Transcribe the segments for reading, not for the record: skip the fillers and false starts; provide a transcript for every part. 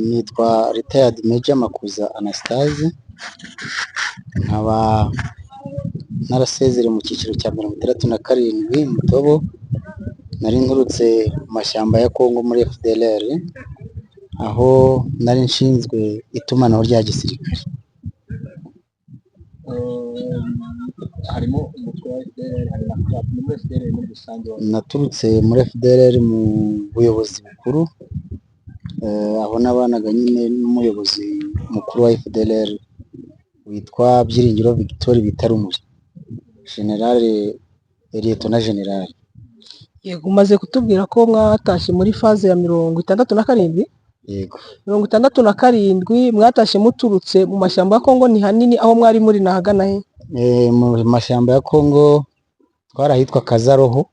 Nitwa Retired Major Makuza Anastase, nkaba narasezereye mu cyiciro cya 67 Mutobo. Nari nturutse mu mashyamba ya Kongo muri FDLR, aho nari nshinzwe itumanaho rya gisirikare. Harimo umutwe wa FDLR, hari na CRAP, ni muri FDLR muri rusange? Naturutse muri FDLR mu buyobozi bukuru, aho nabanaga nyine n'umuyobozi mukuru wa FDLR witwa Byiringiro Victor bita Rumuri, General, Lieutenant General. Yego, umaze kutubwira ko mwatashye muri phase ya 67? Yego. 67 mwatashye muturutse mu mashyamba ya Kongo. Ni hanini aho mwari muri, ni ahagana he? Mu mashyamba ya Kongo twari ahitwa Kazaroho.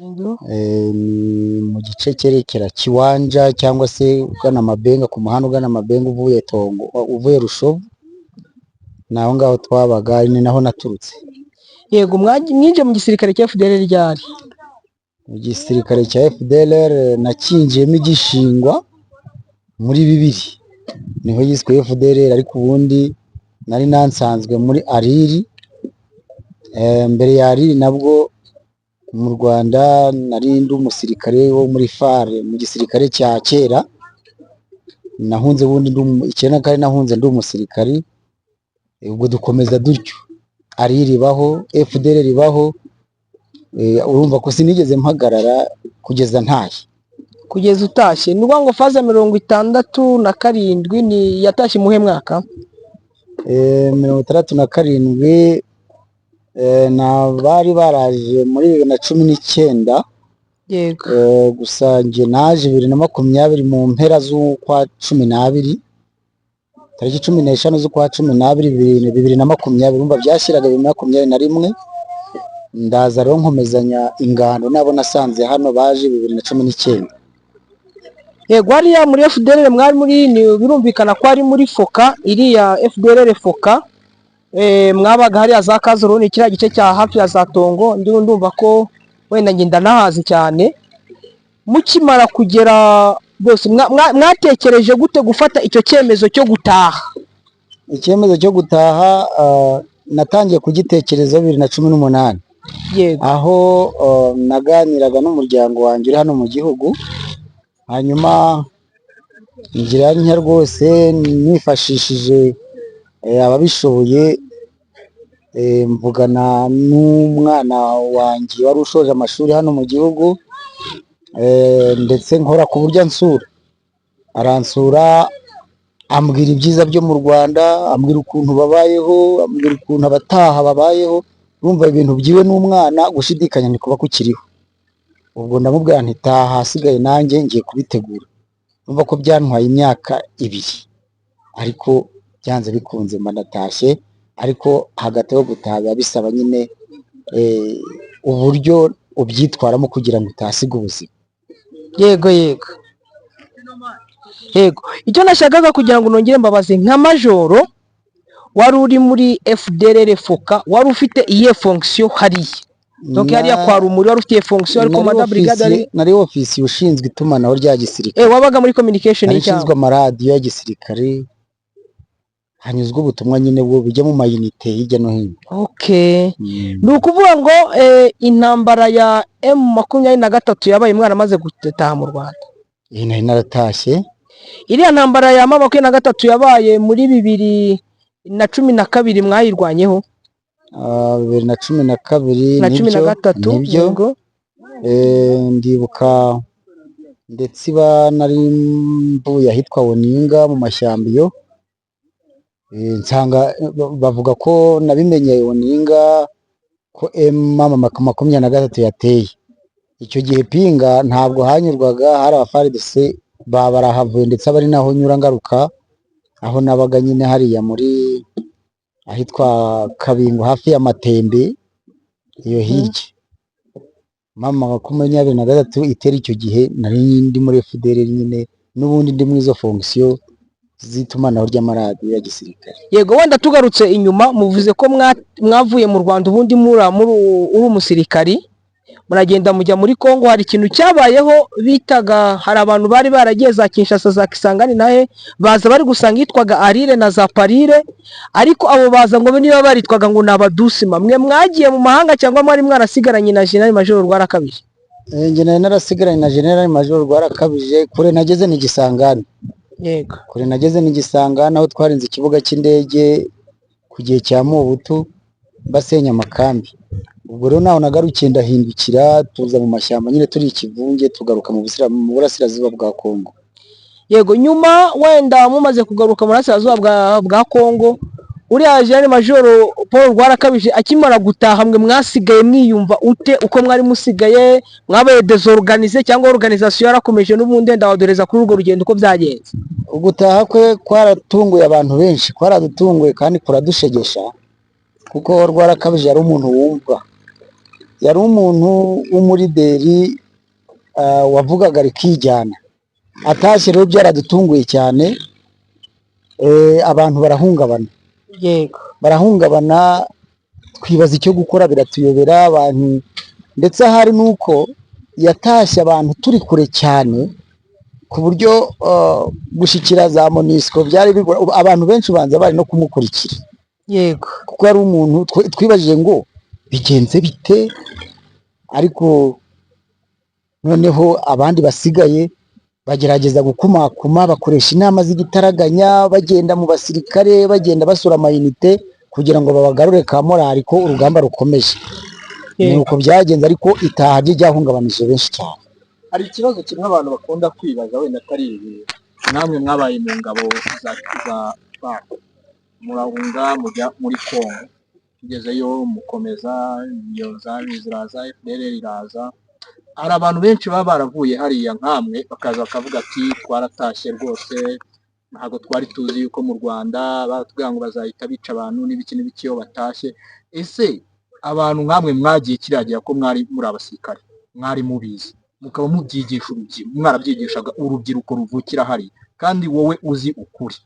Ni mu gice cyerekera Kiwanja cyangwa se ugana Mabenga, ku muhanda ugana Mabenga uvuye Tongo, uvuye Rushovu. Ni aho ngaho twabaga, ni naho naturutse. Yego, mwinjiye mu gisirikare cya FDLR ryari? Mu gisirikare cya FDLR nakinjiyemo igishingwa muri 2000, niho yiswe FDLR, ariko ubundi nari nansanzwe muri ARIR. Mbere ya ARIR nabwo mu Rwanda nari ndi umusirikare wo muri FAR, mu gisirikare cya kera. Nahunze ubundi 94, nahunze ndi umusirikari. Ubwo dukomeza dutyo, ARIR ibaho, FDLR ibaho. Urumva ko sinigeze mpagarara kugeza ntashye. Kugeza utashye, ni ukuvuga ngo phase ya 67 ni yatashye muhe mwaka? 67, na bari baraje muri 2019. Gusa njye naje 2020 mu mpera z'ukwa 12, tariki 15 z'ukwa 12 2020, urumva byashyiraga 2021. Ndaza rero nkomezanya ingando n'abo nasanze hano baje 2019. Yego, hariya muri FDLR mwari muri, ni birumvikana ko ari muri FOCA, iriya FDLR FOCA. Mwabaga hariya za Kazuruni, kiriya gice cya hafi ya za Tongo. Ndumva ko wenda njye ndanahazi cyane. Mukimara kugera bose, mwatekereje gute gufata icyo cyemezo cyo gutaha? Icyemezo cyo gutaha natangiye kugitekereza 2018, aho naganiraga n'umuryango wanjye uri hano mu gihugu, hanyuma ngira ntya rwose nifashishije ababishoboye, mvugana n'umwana wanjye wari ushoje amashuri hano mu gihugu, ndetse nkora ku buryo ansura, aransura, ambwira ibyiza byo mu Rwanda, ambwira ukuntu babayeho, ambwira ukuntu abataha babayeho. Urumva ibintu byiwe n'umwana gushidikanya ntikuba kukiriho. Ubwo ndamubwira nti: "Taha, ahasigaye nanjye ngiye kubitegura." Urumva ko byantwaye imyaka 2, ariko byanze bikunze mba ndatashye. Ariko hagati yo gutaha biba bisaba nyine uburyo ubyitwaramo kugira ngo utahasiga ubuzima. Yego, icyo nashakaga kugira ngo nongere mbabaze, nka majoro wari uri muri FDLR FOCA, wari ufite iyihe fonction hariya? Donc hariya kwa Rumuri wari ufite iyihe fonction? Ariko Nari commandant brigade ari Nari ofisiye ushinzwe itumanaho rya gisirikare. Wabaga muri communication? Nari y'icyaha nshinzwe amaradiyo ya gisirikare, hanyuzwa ubutumwa nyine bwo bujya mu ma unité hirya no hino. Ni ukuvuga ngo intambara ya M23 yabaye mwaramaze gutaha mu Rwanda? Nari naratashye. Iriya ntambara ya M23 yabaye muri 2012 mwayirwanyeho? 2012. Na cumi na Nibyo. gatatu. Nibyo. Yego. Ndibuka ndetse iba nari mvuye ahitwa Woninga mu mashyamba iyo. Nsanga bavuga ko nabimenyeye Woninga ko M23 yateye. Icyo gihe Pinga ntabwo hanyurwaga, hari aba FARDC baba barahavuye, ndetse aba ari naho nyura ngaruka aho nabaga nyine hariya muri ahitwa Kabingo, hafi ya Matembe iyo hirya. M23 itera, icyo gihe nari ndi muri FDLR nyine, n'ubundi ndi muri izo fonction z'itumanaho ry'amaradiyo ya gisirikare. Yego, wenda tugarutse inyuma, muvuze ko mwavuye mu Rwanda ubundi muri uri umusirikari. Muragenda mujya muri Kongo. Hari ikintu cyabayeho bitaga, hari abantu bari baragiye za Kinshasa, za Kisangani nahe, baza bari gusanga yitwaga Arire na za Parire, ariko abo baza ngo niba baritwaga ngo ni abadusima. Mwe mwagiye mu mahanga cyangwa mwari mwarasigaranye na General Major Rwarakabije? Njye nari narasigaranye na General Major Rwarakabije. Kure nageze ni Gisangani. Kure nageze ni Gisangani, aho twarinze ikibuga cy'indege ku gihe cya Mobutu basenya amakambi. Ubwo rero naho nagarukiye, ndahindukira, tuza mu mashyamba nyine turi ikivunge, tugaruka mu burasirazuba bwa Kongo. Yego, nyuma wenda mumaze kugaruka mu burasirazuba bwa Kongo, uriya General Major Paul Rwarakabije akimara gutaha, mwe mwasigaye mwiyumva ute? Uko mwari musigaye mwabaye désorganisé cyangwa organisation yarakomeje n'ubundi? Wenda wadoreza kuri urwo rugendo uko byagenze. Ugutaha kwe kwaratunguye abantu benshi, kwaradutunguye kandi kuradushegesha, kuko Rwarakabije yari umuntu wumva, yari umuntu w'umurideri, wavugaga rikijyana. Atashye rero byaradutunguye cyane, abantu barahungabana. Barahungabana, twibaza icyo gukora, biratuyobera abantu. Ndetse ahari nuko yatashye abantu turi kure cyane, ku buryo gushyikira za MONUSCO byari bigora. Abantu benshi banza bari no kumukurikira, kuko yari umuntu twibajije ngo bigenze bite. Ariko noneho abandi basigaye bagerageza gukumakuma, bakoresha inama z'igitaraganya, bagenda mu basirikare, bagenda basura ama unité kugira ngo babagarure ka morale ko urugamba rukomeje. Ni uko byagenze, ariko itaha rye ryahungabanije benshi cyane. Hari ikibazo kimwe abantu bakunda kwibaza, wenda atari ibi. Namwe mwabaye mu ngabo za FAR, murahunga mujya muri Congo, tugezeyo mukomeza iyo za ziraza, FDLR iraza. Hari abantu benshi baba baravuye hariya nkamwe, bakaza bakavuga ati: "Twaratashye rwose, ntabwo twari tuzi yuko mu Rwanda baratubwira ngo bazahita bica abantu n'ibiki n'ibiki iyo batashye." Ese abantu nkamwe mwagiye kiriya gihe, ko mwari muri abasirikare, mwari mubizi, mukaba mubyigisha urubyiruko, mwarabyigishaga urubyiruko ruvukira hariya, kandi wowe uzi ukuri,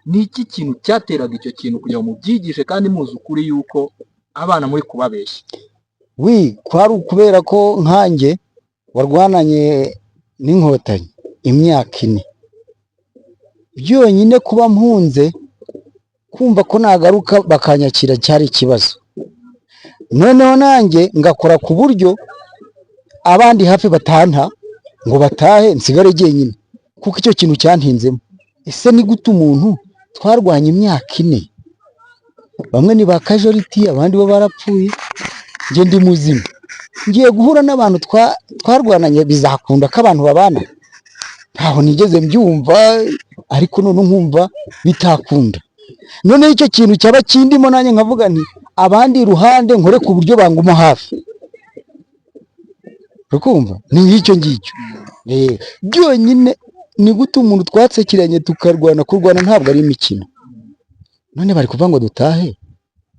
ni iki kintu cyateraga icyo kintu kugira ngo mubyigishe kandi muzi ukuri yuko abana muri kubabeshya? Wi, kwari ukubera ko nkanjye warwananye n'Inkotanyi imyaka 4 byonyine, kuba mpunze, kumva ko nagaruka bakanyakira cyari ikibazo. Noneho nanjye ngakora ku buryo abandi hafi batanta ngo batahe nsigare jyenyine, kuko icyo kintu cyantinzemo. Ese ni gute umuntu twarwanye imyaka 4, bamwe ni ba casualty, abandi bo barapfuye, njye ndi muzima, ngiye guhura n'abantu twarwananye, bizakunda ko abantu babana? Ntaho nigeze mbyumva, ariko none nkumva bitakunda. Noneho icyo kintu cyaba kindimo, nanjye nkavuga nti abandi iruhande nkore ku buryo banguma hafi. Urikumva ni nk'icyo ngicyo. Byonyine ni gute umuntu twatsekiranye tukarwana? Kurwana ntabwo ari imikino. None bari kuvuga ngo dutahe,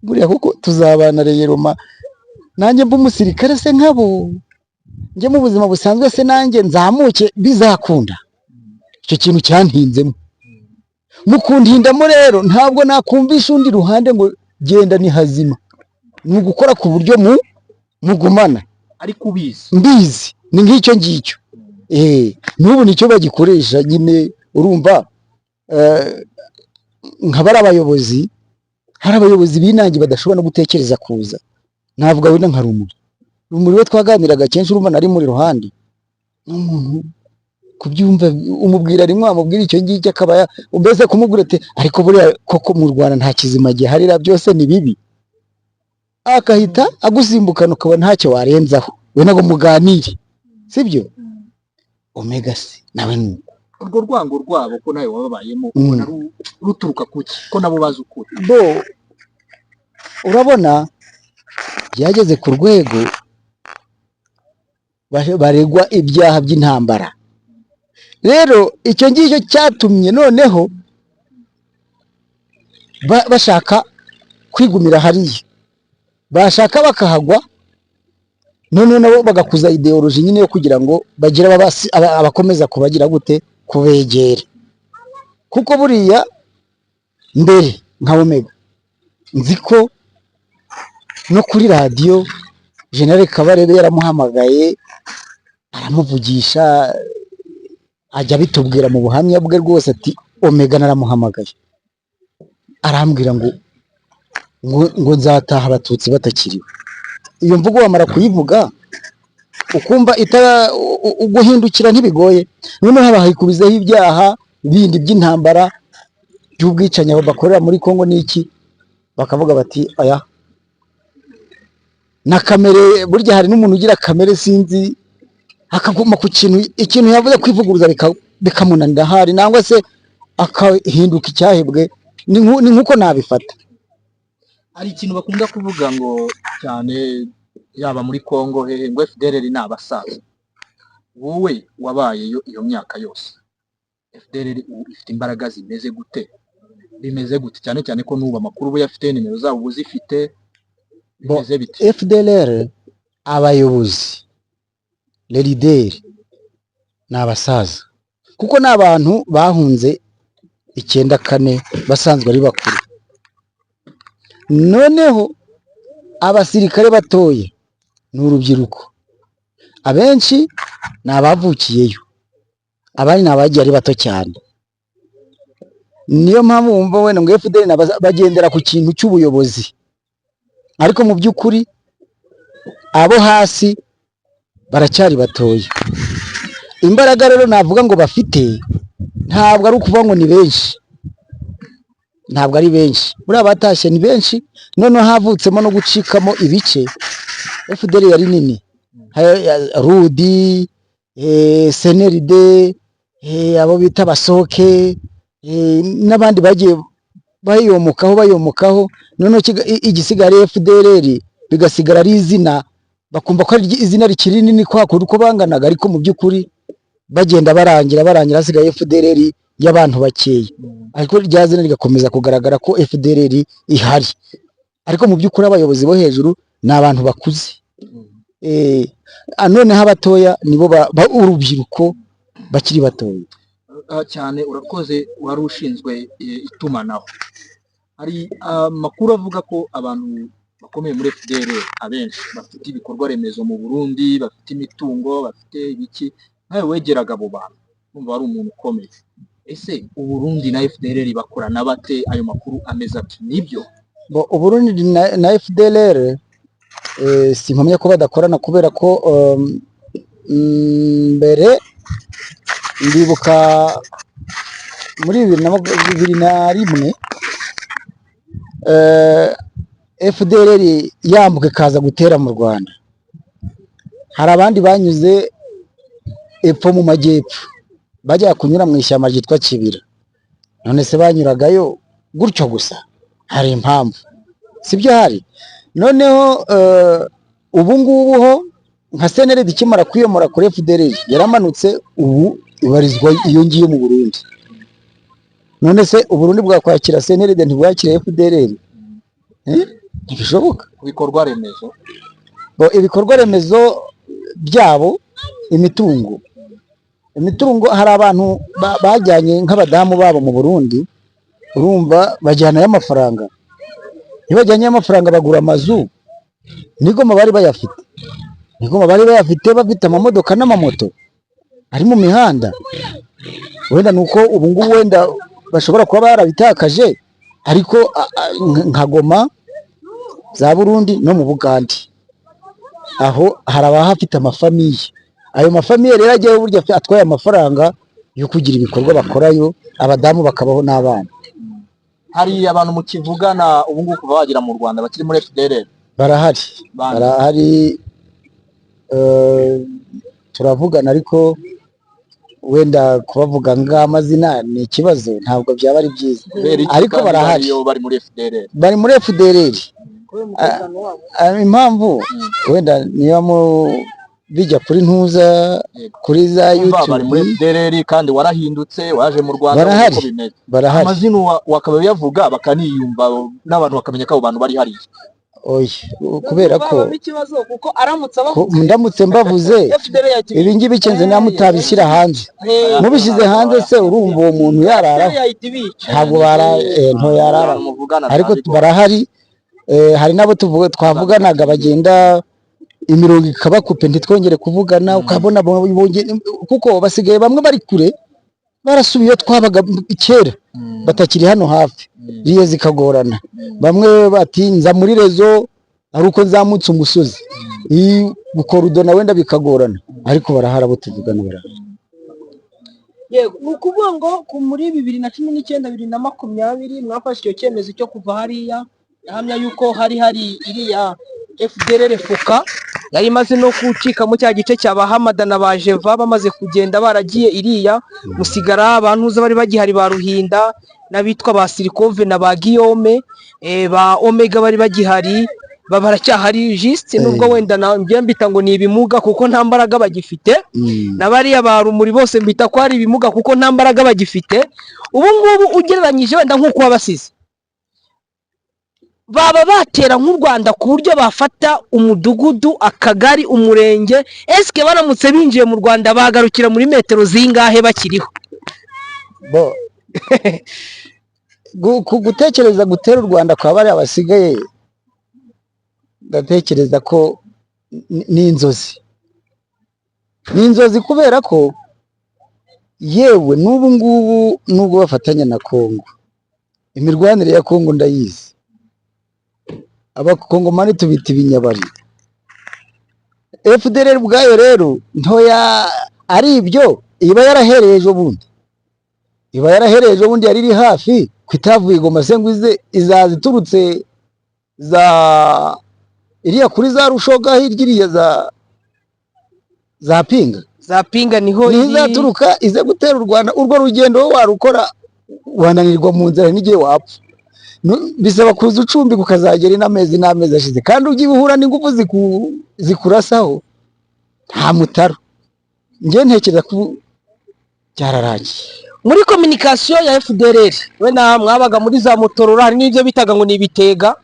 buriya kuko tuzabana reyeroma, nanjye mba umusirikare se nkabo, njye mu buzima busanzwe se nanjye nzamuke, bizakunda? Icyo kintu cyantinzemo. Mu kundindamo rero, ntabwo nakumvisha undi ruhande ngo genda ni hazima, ni ugukora ku buryo mu mugumana. Ariko ubizi. Mbizi, ni nk'icyo ngicyo. N'ubu nicyo bagikoresha nyine. Urumva, nka bari abayobozi, hari abayobozi b'inange badashobora no gutekereza kuza. Navuga wenda nka Rumuri. Rumuri we twaganiraga kenshi, urumva nari muri ruhande, n'umuntu kubyumva umubwira rimwe, wamubwira icyo ngicyo akaba mbese kumubwira ati: "Ariko buriya koko mu Rwanda nta kizima giharira, byose ni bibi," akahita agusimbukana, ukaba ntacyo warenzaho we ntabwo muganire, sibyo? Omega se nawe ni uko. Urwo rwango rwabo ko nawe wababayemo, ubona ruturuka kuki ko nabo bazi ukuri? Bo urabona byageze ku rwego baregwa ibyaha by'intambara. Rero icyo ngicyo cyatumye noneho bashaka kwigumira hariya, bashaka bakahagwa. Noneho nabo bagakuza idéologie nyine yo kugira ngo bagire abakomeza kubagira gute, kubegera. Kuko buriya mbere nka Omega nzi ko no kuri radiyo General Kabarebe yaramuhamagaye aramuvugisha, ajya abitubwira mu buhamya bwe rwose, ati Omega naramuhamagaye arambwira ngo nzataha abatutsi batakiriho. Iyo mvugo wamara kuyivuga ukumva guhindukira ntibigoye. Noneho bahikubizaho ibyaha bindi by'intambara, by'ubwicanyi bakorera muri Kongo n'iki, bakavuga bati aya na kamere. Burya hari n'umuntu ugira kamere, sinzi, akaguma ku kintu, ikintu yavuze kwivuguruza bikamunanira ahari, nangwa se akahinduka icyahebwe. Ni nk'uko nabifata. Hari ikintu bakunda kuvuga ngo cyane, yaba muri Kongo hehe, ngo FDLR ni abasaza. Wowe wabayeyo iyo myaka yose, FDLR ubu ifite imbaraga zimeze gute, bimeze gute? Cyane cyane ko n'ubu amakuru uba uyafite, nimero zabo uba uzifite, bimeze bite? FDLR, abayobozi, les leaders, ni abasaza, kuko ni abantu bahunze 94, basanzwe ari bakuru. Noneho abasirikare batoya ni urubyiruko, abenshi ni abavukiyeyo, abandi ni abagiye ari bato cyane. Niyo mpamvu wumva wenda ngo FDL ni bagendera ku kintu cy'ubuyobozi, ariko mu by'ukuri abo hasi baracyari batoya. Imbaraga rero navuga ngo bafite, ntabwo ari ukuvuga ngo ni benshi, ntabwo ari benshi. Buriya batashye ni benshi, noneho havutsemo no gucikamo ibice. FDL yari nini, Rudi, CNRD, abo bita Basoke, n'abandi bagiye bayomokaho bayomokaho, noneho igisigaye ari FDLR, bigasigara ari izina, bakumva ko ari izina rikiri rinini kwa kundi uko banganaga, ariko mu by'ukuri bagenda barangira barangira, hasigaye FDLR y'abantu bakeya, ariko rya zina rigakomeza kugaragara ko FDLR ihari. Ariko mu by'ukuri abayobozi bo hejuru ni abantu bakuze. Noneho abatoya nibo urubyiruko bakiri batoya. Cyane, urakoze. Wari ushinzwe itumanaho. Hari amakuru avuga ko abantu bakomeye muri FDL abenshi bafite ibikorwa remezo mu Burundi, bafite imitungo, bafite ibiki. Nkawe wegeraga abo bantu, numva wari umuntu ukomeye, ese Uburundi na FDLR bakorana bate? Ayo makuru ameze ati nibyo? Bo, Uburundi na FDLR, simpamya ko badakorana, kubera ko mbere ndibuka muri 2001, FDLR yambuka ikaza gutera mu Rwanda, hari abandi banyuze epfo mu majyepfo, bajya kunyura mu ishyamba ryitwa Kibira. None se banyuragayo gutyo gusa? Hari impamvu, sibyo? Hari noneho ubu ngubu ho nka CNRD ikimara kwiyomora kuri FDLR yaramanutse, ubu ibarizwa iyo ngiyo mu Burundi. None se Uburundi bwakwakira CNRD ntibwakire FDLR? Eh? Ntibishoboka. Ku bikorwa remezo? Bo, ibikorwa remezo byabo, imitungo, hari abantu bajyanye nk'abadamu babo mu Burundi, urumva bajyanayo amafaranga. Iyo bajyanyeyo amafaranga bagura amazu. Nigoma bari bayafite, nigoma bari bayafite, bafite amamodoka n'amamoto ari mu mihanda. Wenda ni uko ubu ngubu wenda bashobora kuba barabitakaje, ariko nka Goma za Burundi no mu Bugande aho hari abahafite amafamiye. Ayo mafamiye rero ajyayo burya atwaye amafaranga yo kugira ibikorwa bakorayo, abadamu bakabaho n'abana. Hari abantu mukivugana ubu ngubu kuva bagera mu Rwanda bakiri muri FDLR? Barahari. Bande? Barahari, turavugana, ariko wenda kubavuga ng'amazina ni ikibazo, ntabwo byaba ari byiza. Kubera iki? Ariko Kandi barahari. bariyo bari muri FDLR? Bari muri FDLR. Kubera umutekano wabo. Impamvu wenda niba mu bijya kuri ntuza, kuri za Urumva bari muri YouTube. FDLR kandi warahindutse, waje mu Rwanda, Barahari. uko bimeze? Barahari. Amazina wakaba uyavuga bakaniyumva n'abantu bakamenya ko abo bantu bari hariya. Oya, kubera ko Babamo ikibazo kuko aramutse abavuze, ndamutse mbavuze, FDL yahita ibi ngibi kenze niba mutabishyira hanze, mubishyize hanze se urumva uwo muntu yararaho? FDL yahita ibica. Ntabwo bara nto yarara. Abantu muvugana Ariko ntabwo. barahari. Hari n'abo tuvuga twavuganaga bagenda Imirongo ikabakupe, ntitwongere kuvugana. Ukabona kuko basigaye bamwe bari kure, barasubiye iyo twabaga kera, batakiri hano hafi, riyo zikagorana. Bamwe bati nza muri réseau ari uko nzamutse umusozi, gukorodona wenda bikagorana, ariko barahari, abo tuvugana barahari. Yego, ni ukuvuga ngo muri 2019, 2020 mwafashe icyo cyemezo cyo kuva hariya. Ahamya yuko hari iriya FDLR FOCA yari imaze no gucikamo cya gice cya Bahamada na ba Jeva, bamaze kugenda baragiye iriya, musigara abantuza bari bagihari, ba Ruhinda n'abitwa ba Sirikove na ba Guillaume, ba Omega bari bagihari, baracyahari juste, nubwo wenda na njye mbita ngo ni ibimuga kuko nta mbaraga bagifite. Na bariya ba Rumuri bose mbita ko ari ibimuga kuko nta mbaraga bagifite. Ubu ngubu ugereranyije wenda nk'uko wabasize, baba batera nk'u Rwanda ku buryo bafata umudugudu, akagari, umurenge? Esike baramutse binjiye mu Rwanda bagarukira muri metero zingahe bakiriho? Bo gutekereza gutera u Rwanda kwa bariya basigaye, ndatekereza ko ni inzozi, ni inzozi, kubera ko yewe n'ubu ngubu nubwo bafatanya na Kongo, imirwanire ya Kongo ndayizi. Abakongomani tubita ibinyabari. FDLR ubwayo rero ntoya ari ibyo iba yarahereye ejo bundi, iba yarahereye ejo bundi, yari iri hafi ko itavuye i Goma se ngo ize, izaza iturutse za iriya kuri za Rushoga hirya iriya za Pinga. Za Pinga niho niho iri. Izaturuka ize gutera u Rwanda. Urwo rugendo wowe warukora, wananirwa mu nzira n'igihe wapfa. Bisaba kuza ucumbika ukazagera n'amezi n'amezi ashize, kandi ugiye uhura n'ingufu zikurasaho nta mutaro. Njye ntekereza ko byararangiye. Muri communication ya FDLR, wenda mwabaga muri za Motorola, hari n'ibyo bitaga ngo ni ibitega.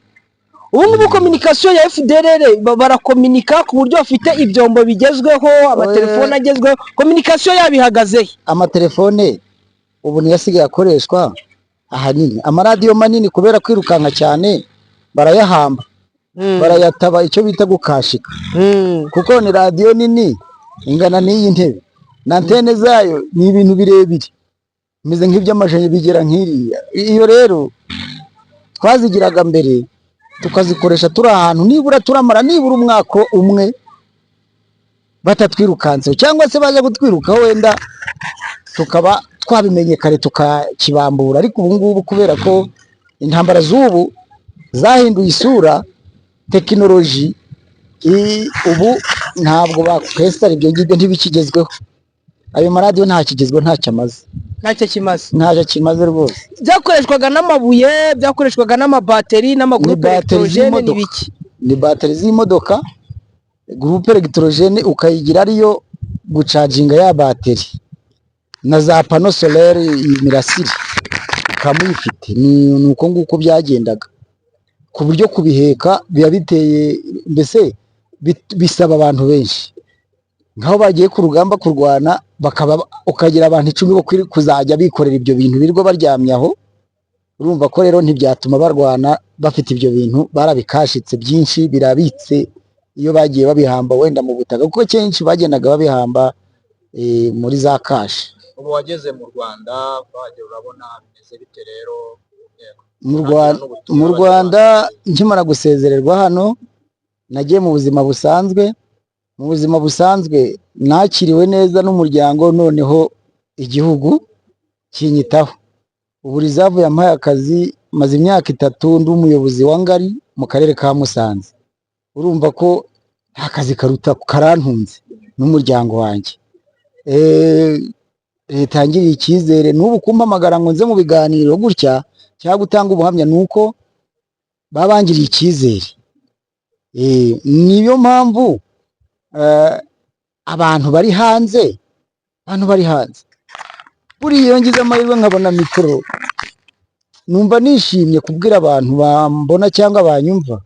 Ubu ngubu communication ya FDLR barakominika ku buryo bafite ibyombo bigezweho, amatelefone agezweho? Communication yabo ihagaze he? Amatelefone ubu niyo asigaye akoreshwa ahanini. Amaradiyo manini, kubera kwirukanka cyane, barayahamba, barayataba, icyo bita gukashika, kuko ni radiyo nini ingana n'iyi ntebe, na antene zayo ni ibintu birebire bimeze nk'iby'amashanyarazi, bigera nk'iriya. Iyo rero twazigiraga mbere, tukazikoresha turi ahantu nibura turamara nibura umwaka umwe batatwirukanseho, cyangwa se baza kutwirukaho wenda tukaba twabimenye kare tukakibambura. Ariko ubu ngubu, kubera ko intambara z'ubu zahinduye isura, tekinoloji ubu ntabwo bakwesitara ibyo ngibyo, ntibikigezweho. Ayo maradiyo ntakigezweho, ntacyo amaze. Ntacyo kimaze. Ntacyo kimaze rwose. Byakoreshwaga n'amabuye, byakoreshwaga n'amabateri, n'amagurupe Ni bateri électrogène? z'imodoka. N'ibiki? Ni bateri z'imodoka, groupe électrogène ukayigira ariyo gucaginga ya bateri, na za panneau solaire, imirasire ukaba uyifite. Ni uko nguko byagendaga, ku buryo kubiheka biba biteye mbese bisaba abantu benshi, nk'aho bagiye ku rugamba kurwana, bakaba ukagira abantu 10 bo kuzajya bikorera ibyo bintu birirwa baryamye aho. Urumva ko rero ntibyatuma barwana bafite ibyo bintu. Barabikashitse, byinshi birabitse iyo bagiye babihamba wenda mu butaka, kuko kenshi bagendaga babihamba muri za cache. Ubu wageze mu Rwanda, wagera urabona bimeze bite rero? Yego. Mu Rwanda, mu Rwanda nkimara gusezererwa hano, nagiye mu buzima busanzwe. Mu buzima busanzwe nakiriwe neza n'umuryango, noneho igihugu kinyitaho. Ubu reserve yampaye akazi, maze imyaka 3 ndi umuyobozi wa Ngari mu karere ka Musanze. Urumva ko nta kazi karuta karantunze n'umuryango wanjye. Leta yangiriye icyizere, n'ubu kumpamagara ngo nze mu biganiro gutya cyangwa gutanga ubuhamya, ni uko baba bangiriye icyizere. Niyo mpamvu abantu bari hanze, abantu bari hanze, buriya iyo ngize amahirwe nkabona mikoro, numva nishimye kubwira abantu bambona cyangwa banyumva,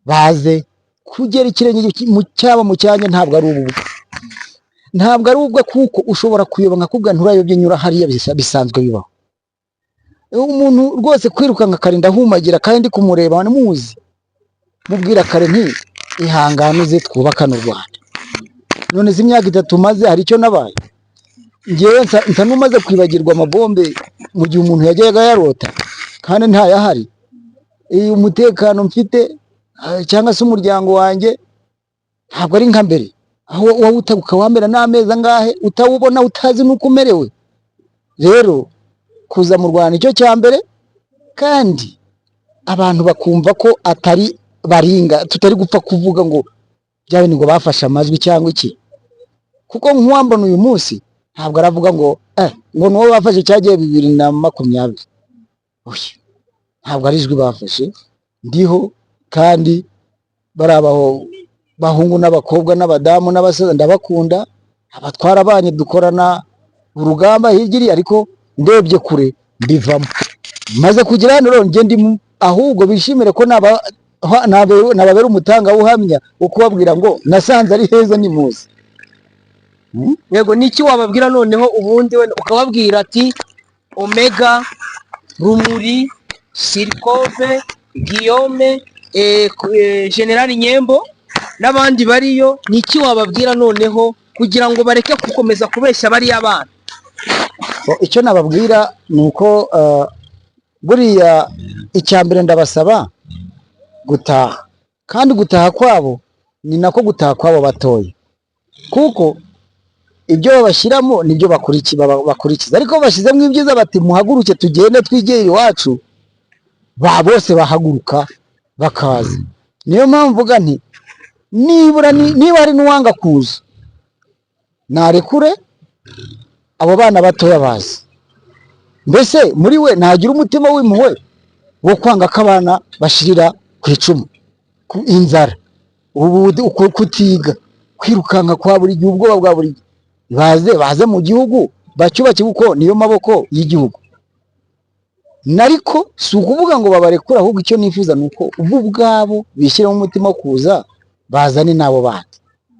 baze kugera ikirenge mu cyaba mu cyanya. Ntabwo ari ububwa, ntabwo ari ubwo, kuko ushobora kuyoba nkakubwira nturayobye, nyura hariya. Bisanzwe bibaho. Umuntu rwose kwirukanka akarinda ahumagira kandi ndi kumureba muzi, mubwira kare nti Ihangane uze twubakane u Rwanda. None se imyaka 3 maze hari icyo nabaye? Ngewe nsa n'umaze kwibagirwa amabombe mu gihe umuntu yajyaga yarota kandi ntayahari. Umutekano mfite cyangwa se umuryango wanjye ntabwo ari nka mbere, aho wawutaga ukawamera n'amezi angahe utawubona, utazi n'uko umerewe. Rero kuza mu Rwanda icyo cya mbere, kandi abantu bakumva ko atari baringa, tutari gupfa kuvuga ngo bya bintu ngo bafashe amajwi cyangwa iki, kuko nk'uwambona uyu munsi ntabwo aravuga ngo ngo nuwo bafashe cyagiye 2020. Oya, ntabwo ari ijwi bafashe, ndiho kandi bari abaho bahungu n'abakobwa n'abadamu n'abasaza ndabakunda, abatwara banyu dukorana urugamba hirya iriya, ariko ndebye kure mbivamo maze kugira hano. Rero njye ndi ahubwo bishimire ko nababera umutangabuhamya wo kubabwira ngo nasanze ari heza nimuze. Yego, niki wababwira noneho ubundi wenda ukababwira ati Omega, Rumuri, Sirikove, Guillaume, General Nyembo n'abandi bariyo, niki wababwira noneho kugira ngo bareke gukomeza kubeshya bariya bana? Icyo nababwira ni uko buriya icya mbere ndabasaba gutaha, kandi gutaha kwabo ni nako gutaha kwabo batoya, kuko ibyo babashyiramo nibyo bakurikiza. Ariko bashyizemo ibyiza bati muhaguruke tugende twigere iwacu, ba bose bahaguruka bakaza. Niyo mpamvu mvuga nti nibura niba hari n'uwanga kuza narekure abo bana batoya bazi. Mbese muri we ntagira umutima w'impuhwe wo kwanga ko abana bashirira ku icumu, ku inzara, ubu kutiga, kwirukanka kwa buri gihe, ubwoba bwa buri gihe. Baze baze mu gihugu bacyubake, kuko niyo maboko y'igihugu. Nariko si ukuvuga ngo babarekure, ahubwo icyo nifuza ni uko bo ubwabo bishyiramo umutima wo kuza, bazane n'abo bandi.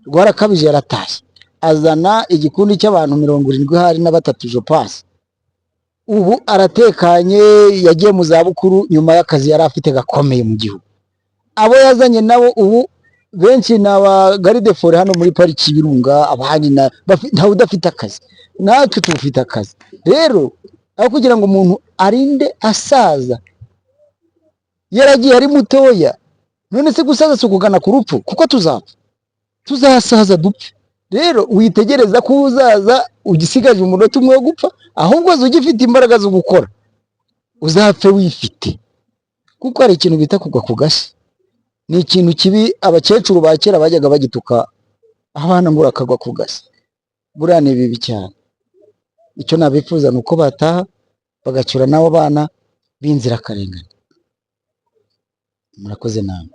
Rwarakabije yaratashye azana igikundi cy'abantu 73 hari na batatu je pense. Ubu aratekanye, yagiye mu zabukuru nyuma y'akazi yari afite gakomeye mu gihugu. Abo yazanye nabo ubu benshi ni aba garde forêt hano muri pariki y'Ibirunga, abandi ntawe udafite akazi, natwe tufite akazi. Rero aho kugira ngo umuntu arinde asaza yaragiye ari mutoya, none se gusaza si ukugana ku rupfu? Kuko tuzapfa, tuzasaza dupfe. Rero witegereza ko uzaza ugisigaje umunota umwe wo gupfa, ahubwo uza ugifite imbaraga zo gukora, uzapfe wifite. Kuko hari ikintu bita kugwa ku gasi, ni ikintu kibi. Abakecuru ba kera bajyaga bagituka abana ngo urakagwa ku gasi, buriya ni bibi cyane. Icyo nabifuza ni uko bataha bagacyura n'abo bana b'inzirakarengane. Murakoze namwe.